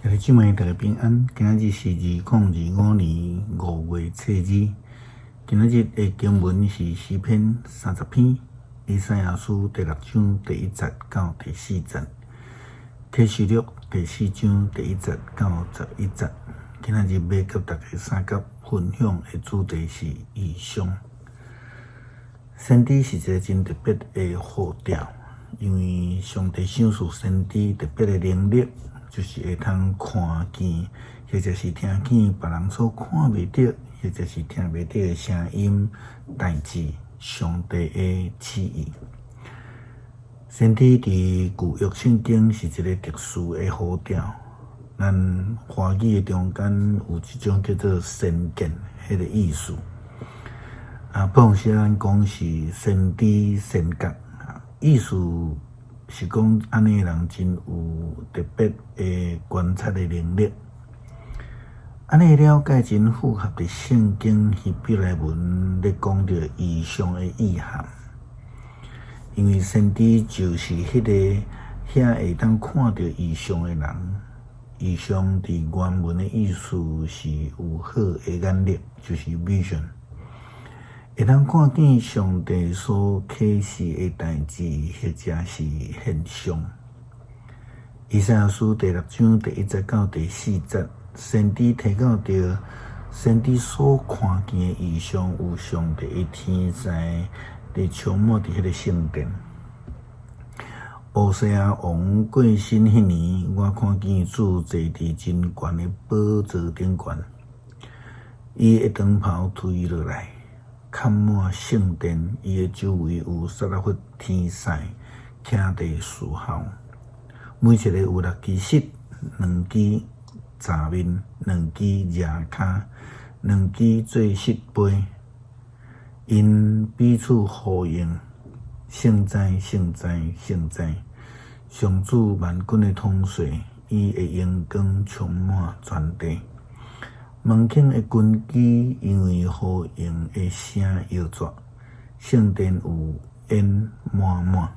兄弟姊妹，大家平安。今仔日是2025年5月初二。今仔日的經文是詩篇30篇，以賽亞書第六章第一節到第四節，啟示錄第四章第一節到11節。今仔日欲佮大家相佮分享的主題是異象。先知是一个真特別的呼召，因為上帝賞賜先知特別的能力，就是會通看見，或者是聽見別人所看袂著，或者是聽袂著的聲音、代誌、上帝的旨意。先知佇舊約聖經是一个特殊的呼召，咱華語的中間有一種叫做先見彼个意思。啊，普通時咱講是先知先覺，意思是講按呢的人真有特別的觀察的能力。按呢了解真符合佇聖經希伯來文咧講著異象的意涵。因為先知就是彼个遐會當看著異象的人。異象佇原文的意思是有好的眼力，就是 vision，會當看見上帝所啟示的代誌，或者是現象。以賽亞書第六章第一節到第四節，先知提到著先知所看見的異象，有上帝的天使佇充滿佇彼个聖殿。烏西亞王過身彼年，我看見主坐佇真懸的寶座頂懸，伊的長袍垂落來，崁滿聖殿。伊的周圍有撒拉弗天使徛佇侍候，每一个有六支翼，兩支閘面，兩支蜈跤，兩支做翼飛。𪜶彼此呼應，聖哉，聖哉，聖哉！上主萬軍的統帥，伊的榮光充滿全地。門檻的根基因為呼應的聲搖逝，聖殿有煙滿滿。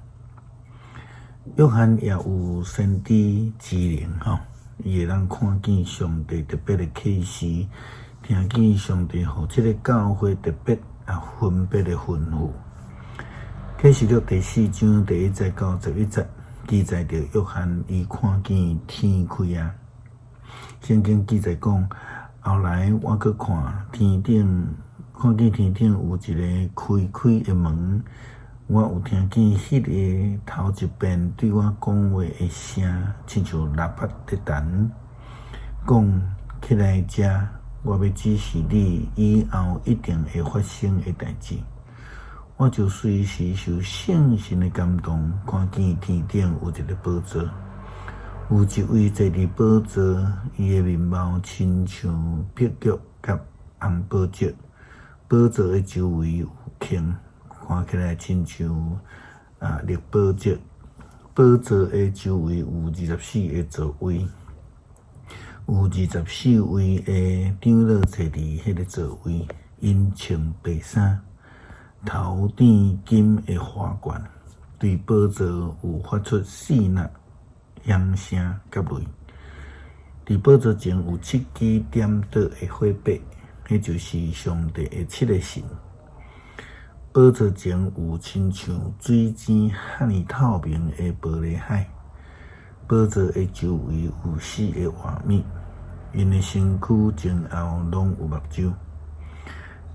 約翰也有先知之靈，吼，伊會當看見上帝特別的啟示，聽見上帝予這个教會特別啊分別的吩咐。啟示錄第四章第一節到11節記載著約翰伊看見天開啊。聖經記載講，後來我閣看天頂，看見天頂有一个開開的門，我有聽見彼个頭一遍對我講話的聲，親像喇叭佇彈，講起來遮，我欲指示你以後一定會發生的代誌。我就隨時受聖神的感動，看見天頂有一个寶座，有一位坐佇寶座，伊的面貌親像碧玉佮紅寶石。寶座的周圍有坑，看起來親像啊綠寶石。寶座的周圍有24个座位，有24位的長老坐佇彼个座位，𪜶穿白衫，頭頂金的華冠，對寶座有發出四若響聲佮雷。佇寶座前有七支點著的火把，彼就是上帝的七个神。寶座前有親像水晶遐爾透明的玻璃海。寶座的周圍有四个活物，𪜶的身軀前後攏有目睭。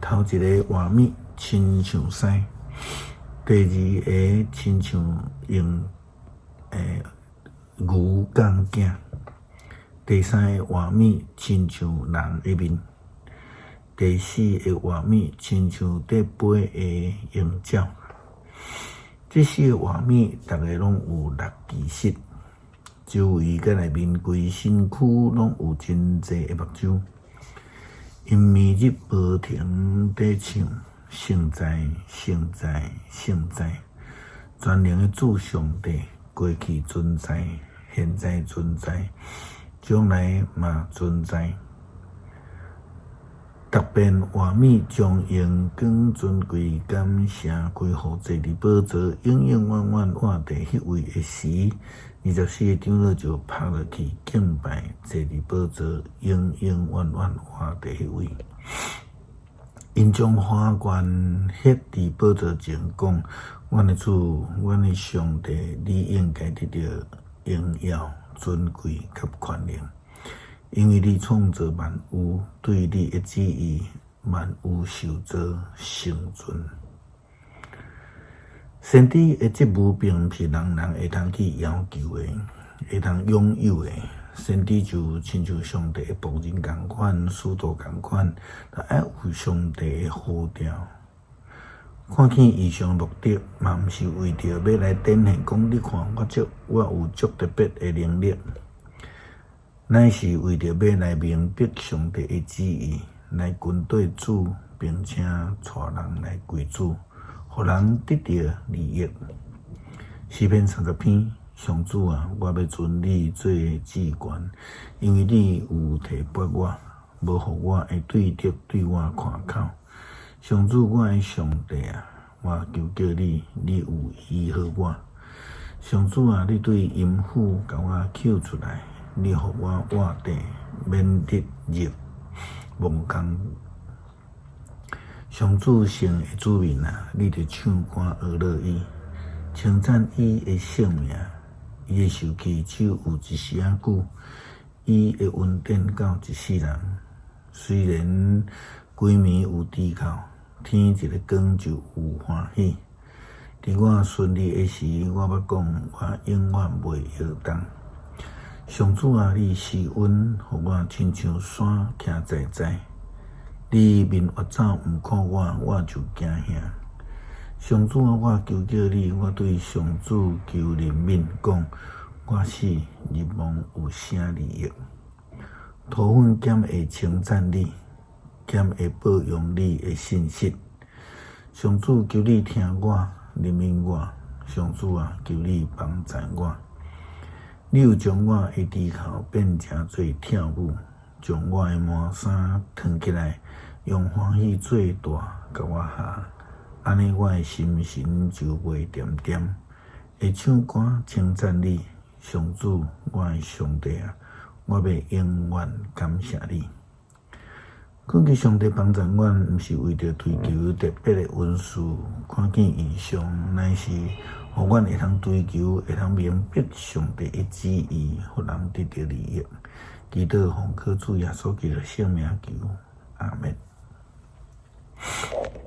頭一个活物親像獅，第二个親像用牛仝囝，第三个活物親像人的面，第四个活物親像佇飛的鷹鳥。這四个活物，逐个攏有六支翼，周圍佮內面規身軀攏有真濟的目睭。𪜶暝日無停佇唱：聖哉，聖哉，聖哉！全能的主上帝，過去存在，現在存在，將來嘛存在。逐遍活物將榮光尊貴感謝歸予坐佇寶座永永遠遠活佇彼位的時， 24个長老就趴落去敬拜，坐佇寶座，永永遠遠活佇彼位。𪜶將花冠歇佇寶座前，講：阮的主，阮的上帝，你應該得著榮耀、尊貴佮權能，因為你創造萬有，對你的旨意，萬有受造生存。先知的職務並毋是人人會通去要求的，會通擁有的。先知就親像上帝的僕人仝款，使徒仝款，都愛有上帝的呼召。看見異象目的，嘛毋是為著欲來展現講，你看我足我有足特別的能力，乃是為著欲來明白上帝的旨意，來跟綴主，並且帶人來歸主，予人得著利益。詩篇30篇，上主啊，我欲尊你做至懸，因為你有提拔我，無予我的對敵對我誇口。上主，我的上帝啊，我求叫你，你有醫好我。上主啊，你對陰府共我救出來，你予我活地免得入墓空。上主聖的子民啊，你著唱歌呵樂伊，稱讚伊的聖名。伊的受氣只有一時仔久，伊的恩典到一世人。雖然規暝有豬哭，天一个光就有歡喜。佇我順利的時，我欲講，我永遠袂搖動。上主啊，你施恩，予我親像山徛在在。你面越走毋顧我，我就驚嚇。上主啊，我求叫你，我對上主求憐憫，講我死入墓有啥利益？塗粉敢會稱讚你？敢會報揚你的信實？上主，求你聽我，憐憫我。上主啊，求你幫贊我。你有將我的豬哭變成做跳舞，將我的麻衫脫起來，用歡喜做帶共我下。按呢，我的心神就袂恬恬，會唱歌稱讚你，上主，我的上帝啊，我欲永遠感謝你。懇求上帝幫助阮，毋是為著追求特別的恩賜，看見異象，乃是予阮會通追求，會通明白上帝的旨意，予人得著利益。祈禱奉靠主耶穌基督聖名求。